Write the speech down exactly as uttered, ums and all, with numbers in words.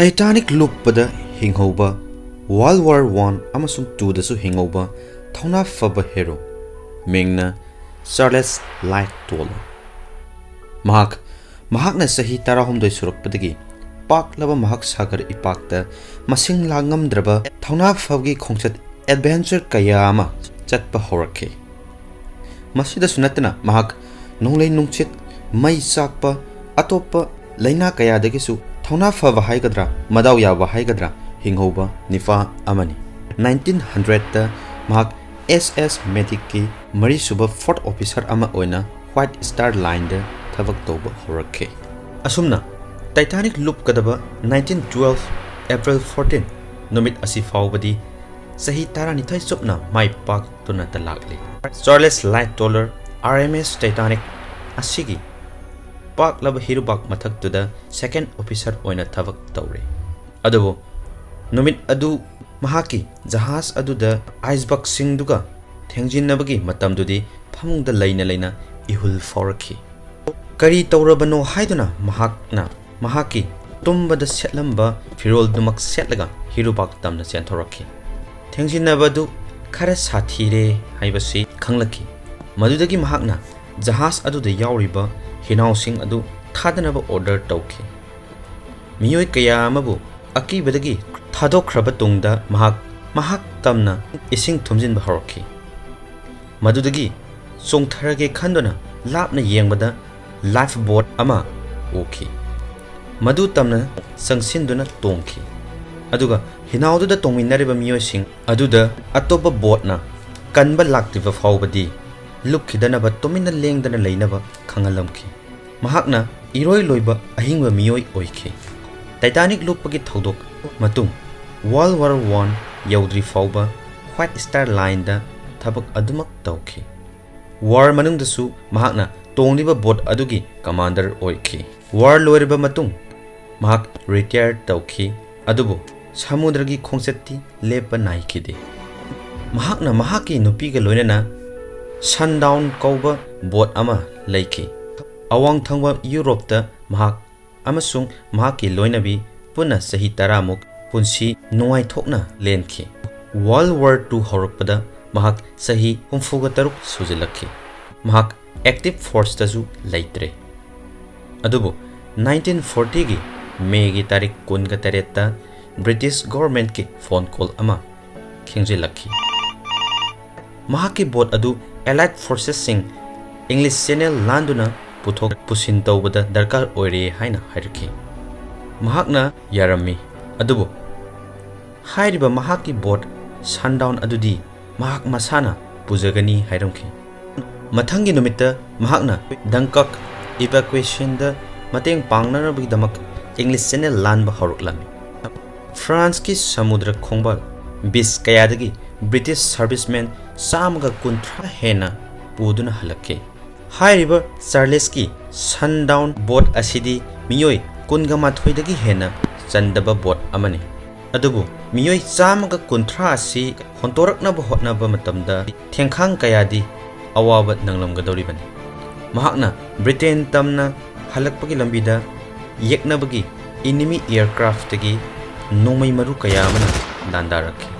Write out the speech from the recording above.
Titanic ꯂꯨꯞꯄꯗ ꯍꯤꯡꯍꯧꯕ, World War One ꯑꯃꯁꯨꯡ Two ꯗꯁꯨ ꯍꯤꯡꯍꯧꯕ ꯊꯧꯅꯥ ꯐꯕ ꯍꯦꯔꯣ, ꯃꯤꯡꯅ ꯆꯥꯔꯂꯦꯁ ꯂꯥꯏꯠ ꯇꯣꯂꯔ꯫ ꯃꯍꯥꯛ, ꯃꯍꯥꯛꯅ ꯆꯍꯤ ꯇꯔꯥꯍꯨꯝꯗꯣꯏ ꯁꯨꯔꯛꯄꯗꯒꯤ ꯄꯥꯛꯂꯕ ꯃꯍꯥꯛ ꯁꯥꯒꯔ ꯏꯄꯥꯛꯇ ꯃꯁꯤꯡ ꯂꯥꯡ ꯉꯝꯗ꯭ꯔꯕ ꯊꯧꯅꯥ ꯐꯕꯒꯤ ꯈꯣꯡꯆꯠ, adventure ꯀꯌꯥ ꯑꯃ ꯆꯠꯄ ꯍꯧꯔꯛꯈꯤ꯫ ꯃꯁꯤꯗꯁꯨ ꯅꯠꯇꯅ ꯃꯍꯥꯛ ꯅꯣꯡꯂꯩ ꯅꯨꯡꯁꯤꯠ, ꯃꯩ ꯆꯥꯛꯄ, ꯑꯇꯣꯞꯄ ꯂꯥꯏꯅꯥ ꯀꯌꯥꯗꯒꯤꯁꯨ ꯊꯧꯅꯥ ꯐꯕ ꯍꯥꯏꯒꯗ꯭ꯔꯥ, ꯃꯗꯥꯎ ꯌꯥꯕ ꯍꯥꯏꯒꯗ꯭ꯔꯥ, ꯍꯤꯡꯍꯧꯕ ꯅꯤꯄꯥ ꯑꯃꯅꯤ꯫ Nineteen hundred ꯇ ꯃꯍꯥꯛ S S Medic ꯀꯤ ꯃꯔꯤꯁꯨꯕ fourth officer ꯑꯃ ꯑꯣꯏꯅ White Star Line ꯗ ꯊꯕꯛ ꯇꯧꯕ ꯍꯧꯔꯛꯈꯤ꯫ ꯑꯁꯨꯝꯅ Titanic ꯂꯨꯞꯀꯗꯕ nineteen twelve April fourteen ꯅꯨꯃꯤꯠ ꯑꯁꯤ ꯐꯥꯎꯕꯗꯤ ꯆꯍꯤ ꯇꯔꯥꯅꯤꯊꯣꯏ ꯆꯨꯞꯅ ꯃꯥꯏ ꯄꯥꯛꯇꯨꯅꯇ ꯂꯥꯛꯂꯤ꯫ Charles Lightoller R M S Titanic ꯑꯁꯤꯒꯤ ꯄꯥꯛꯂꯕ ꯍꯤꯔꯨꯕꯥꯛ ꯃꯊꯛꯇꯨꯗ second officer ꯑꯣꯏꯅ ꯊꯕꯛ ꯇꯧꯔꯤ꯫ ꯑꯗꯨꯕꯨ ꯅꯨꯃꯤꯠ ꯑꯗꯨ ꯃꯍꯥꯛꯀꯤ ꯖꯍꯥꯖ ꯑꯗꯨꯗ iceberg ꯁꯤꯡꯗꯨꯒ ꯊꯦꯡꯖꯤꯟꯅꯕꯒꯤ ꯃꯇꯝꯗꯨꯗꯤ ꯐꯃꯨꯡꯗ ꯂꯩꯅ ꯂꯩꯅ ꯏꯍꯨꯜ ꯐꯥꯎꯔꯛꯈꯤ꯫ ꯀꯔꯤ ꯇꯧꯔꯕꯅꯣ ꯍꯥꯏꯗꯨꯅ ꯃꯍꯥꯛꯅ ꯃꯍꯥꯛꯀꯤ ꯇꯨꯝꯕꯗ ꯁꯦꯠꯂꯝꯕ ꯐꯤꯔꯣꯜꯗꯨꯃꯛ ꯁꯦꯠꯂꯒ ꯍꯤꯔꯨꯕꯥꯛ ꯇꯝꯅ ꯆꯦꯟꯊꯣꯔꯛꯈꯤ꯫ ꯊꯦꯡꯖꯤꯟꯅꯕꯗꯨ ꯈꯔ ꯁꯥꯊꯤꯔꯦ ꯍꯥꯏꯕꯁꯤ ꯈꯪꯂꯛꯈꯤ꯫ ꯃꯗꯨꯗꯒꯤ ꯃꯍꯥꯛꯅ ꯖꯍꯥꯖ ꯑꯗꯨꯗ ꯌꯥꯎꯔꯤꯕ ꯍꯤꯅꯥꯎꯁꯤꯡ ꯑꯗꯨ ꯊꯥꯗꯅꯕ order ꯇꯧꯈꯤ꯫ ꯃꯤꯑꯣꯏ ꯀꯌꯥ ꯑꯃꯕꯨ ꯑꯀꯤꯕꯗꯒꯤ ꯊꯥꯗꯣꯛꯈ꯭ꯔꯕ ꯇꯨꯡꯗ ꯃꯍꯥꯛ, ꯃꯍꯥꯛ ꯇꯝꯅ ꯏꯁꯤꯡ ꯊꯨꯝꯖꯤꯟꯕ ꯍꯧꯔꯛꯈꯤ꯫ ꯃꯗꯨꯗꯒꯤ ꯆꯣꯡꯊꯔꯒꯦ ꯈꯟꯗꯨꯅ ꯂꯥꯞꯅ ꯌꯦꯡꯕꯗ life boat ꯑꯃ ꯎꯈꯤ꯫ ꯃꯗꯨ ꯇꯝꯅ ꯆꯪꯁꯤꯟꯗꯨꯅ ꯇꯣꯡꯈꯤ꯫ ꯑꯗꯨꯒ ꯍꯤꯅꯥꯎꯗꯨꯗ ꯇꯣꯡꯃꯤꯟꯅꯔꯤꯕ ꯃꯤꯑꯣꯏꯁꯤꯡ ꯑꯗꯨꯗ ꯑꯇꯣꯞꯄ boat ꯅ ꯀꯟꯕ ꯂꯥꯛꯇ꯭ꯔꯤꯕ ꯐꯥꯎꯕꯗꯤ ꯂꯨꯞꯈꯤꯗꯅꯕ ꯇꯨꯃꯤꯟꯅ ꯂꯦꯡꯗꯅ ꯂꯩꯅꯕ ꯈꯪꯍꯜꯂꯝꯈꯤ꯫ ꯃꯍꯥꯛꯅ ꯏꯔꯣꯏ ꯂꯣꯏꯕ ꯑꯍꯤꯡꯕ ꯃꯤꯑꯣꯏ ꯑꯣꯏꯈꯤ꯫ Titanic ꯂꯨꯞꯄꯒꯤ ꯊꯧꯗꯣꯛ ꯃꯇꯨꯡ World War One ꯌꯧꯗ꯭ꯔꯤ ꯐꯥꯎꯕ White Star Line ꯗ ꯊꯕꯛ ꯑꯗꯨꯃꯛ ꯇꯧꯈꯤ꯫ War ꯃꯅꯨꯡꯗꯁꯨ ꯃꯍꯥꯛꯅ ꯇꯣꯡꯂꯤꯕ boat ꯑꯗꯨꯒꯤ commander ꯑꯣꯏꯈꯤ꯫ War ꯂꯣꯏꯔꯕ ꯃꯇꯨꯡ ꯃꯍꯥꯛ retire ꯇꯧꯈꯤ, ꯑꯗꯨꯕꯨ ꯁꯃꯨꯗ꯭ꯔꯒꯤ ꯈꯣꯡꯆꯠꯇꯤ ꯂꯦꯞꯄ ꯅꯥꯏꯈꯤꯗꯦ꯫ ꯃꯍꯥꯛꯅ ꯃꯍꯥꯛꯀꯤ ꯅꯨꯄꯤꯒ ꯂꯣꯏꯅꯅ Sundown ꯀꯧꯕ boat ꯑꯃ ꯂꯩꯈꯤ꯫ ꯑꯋꯥꯡ ꯊꯪꯕ ꯌꯨꯔꯣꯞꯇ ꯃꯍꯥꯛ ꯑꯃꯁꯨꯡ ꯃꯍꯥꯛꯀꯤ ꯂꯣꯏꯅꯕꯤ ꯄꯨꯟꯅ ꯆꯍꯤ ꯇꯔꯥꯃꯨꯛ ꯄꯨꯟꯁꯤ ꯅꯨꯡꯉꯥꯏꯊꯣꯛꯅ ꯂꯦꯟꯈꯤ꯫ World War Two ꯍꯧꯔꯛꯄꯗ ꯃꯍꯥꯛ ꯆꯍꯤ ꯍꯨꯝꯐꯨꯒ ꯇꯔꯨꯛ ꯁꯨꯖꯤꯜꯂꯛꯈꯤ꯫ ꯃꯍꯥꯛ active forceꯇꯁꯨ ꯂꯩꯇ꯭ꯔꯦ꯫ ꯑꯗꯨꯕꯨ nineteen fortyꯒꯤ ꯃꯦꯒꯤ ꯇꯥꯔꯤꯛ ꯀꯨꯟꯒ ꯇꯔꯦꯠꯇ British governmentꯀꯤ phone call ꯑꯃ ꯈꯤꯡꯖꯤꯜꯂꯛꯈꯤ꯫ ꯃꯍꯥꯛꯀꯤ boat ꯑꯗꯨ Allied forcesꯁꯤꯡ English Channel ꯂꯥꯟꯗꯨꯅ ꯄꯨꯊꯣꯛ ꯄꯨꯁꯤꯟ ꯇꯧꯕꯗ ꯗꯔꯀꯥꯔ ꯑꯣꯏꯔꯦ ꯍꯥꯏꯅ ꯍꯥꯏꯔꯛꯈꯤ꯫ ꯃꯍꯥꯛꯅ ꯌꯥꯔꯝꯃꯤ, ꯑꯗꯨꯕꯨ ꯍꯥꯏꯔꯤꯕ ꯃꯍꯥꯛꯀꯤ boat Sundown ꯑꯗꯨꯗꯤ ꯃꯍꯥꯛ ꯃꯁꯥꯅ ꯄꯨꯖꯒꯅꯤ ꯍꯥꯏꯔꯝꯈꯤ꯫ ꯃꯊꯪꯒꯤ ꯅꯨꯃꯤꯠꯇ ꯃꯍꯥꯛꯅ Dunkirk evacuationꯗ ꯃꯇꯦꯡ ꯄꯥꯡꯅꯅꯕꯒꯤꯗꯃꯛ English Channel ꯂꯥꯟꯕ ꯍꯧꯔꯛꯂꯝꯃꯤ꯫ Franceꯀꯤ ꯁꯃꯨꯗ꯭ꯔ ꯈꯣꯡꯕꯥꯜ beach ꯀꯌꯥꯗꯒꯤ British servicemen ꯆꯥꯝꯃꯒ ꯀꯨꯟꯊ꯭ꯔꯥ ꯍꯦꯟꯅ ꯄꯨꯗꯨꯅ ꯍꯜꯂꯛꯈꯤ꯫ ꯍꯥꯏꯔꯤꯕ Charlesꯀꯤ Sundown boat ꯑꯁꯤꯗꯤ ꯃꯤꯑꯣꯏ ꯀꯨꯟꯒ ꯃꯥꯊꯣꯏꯗꯒꯤ ꯍꯦꯟꯅ ꯆꯟꯗꯕ boat ꯑꯃꯅꯤ꯫ ꯑꯗꯨꯕꯨ ꯃꯤꯑꯣꯏ ꯆꯥꯝꯃꯒ ꯀꯨꯟꯊ꯭ꯔꯥ ꯑꯁꯤ ꯍꯣꯟꯇꯣꯔꯛꯅꯕ ꯍꯣꯠꯅꯕ ꯃꯇꯝꯗ ꯊꯦꯡꯈꯥꯡ ꯀꯌꯥꯗꯤ ꯑꯋꯥꯕ ꯅꯪꯂꯝꯒꯗꯧꯔꯤꯕꯅꯤ꯫ ꯃꯍꯥꯛꯅ Britain ꯇꯝꯅ ꯍꯜꯂꯛꯄꯒꯤ ꯂꯝꯕꯤꯗ ꯌꯦꯛꯅꯕꯒꯤ enemy aircraftꯇꯒꯤ ꯅꯣꯡꯃꯩ ꯃꯔꯨ ꯀꯌꯥ ꯑꯃꯅ ꯂꯥꯟꯗꯥꯔꯛꯈꯤ꯫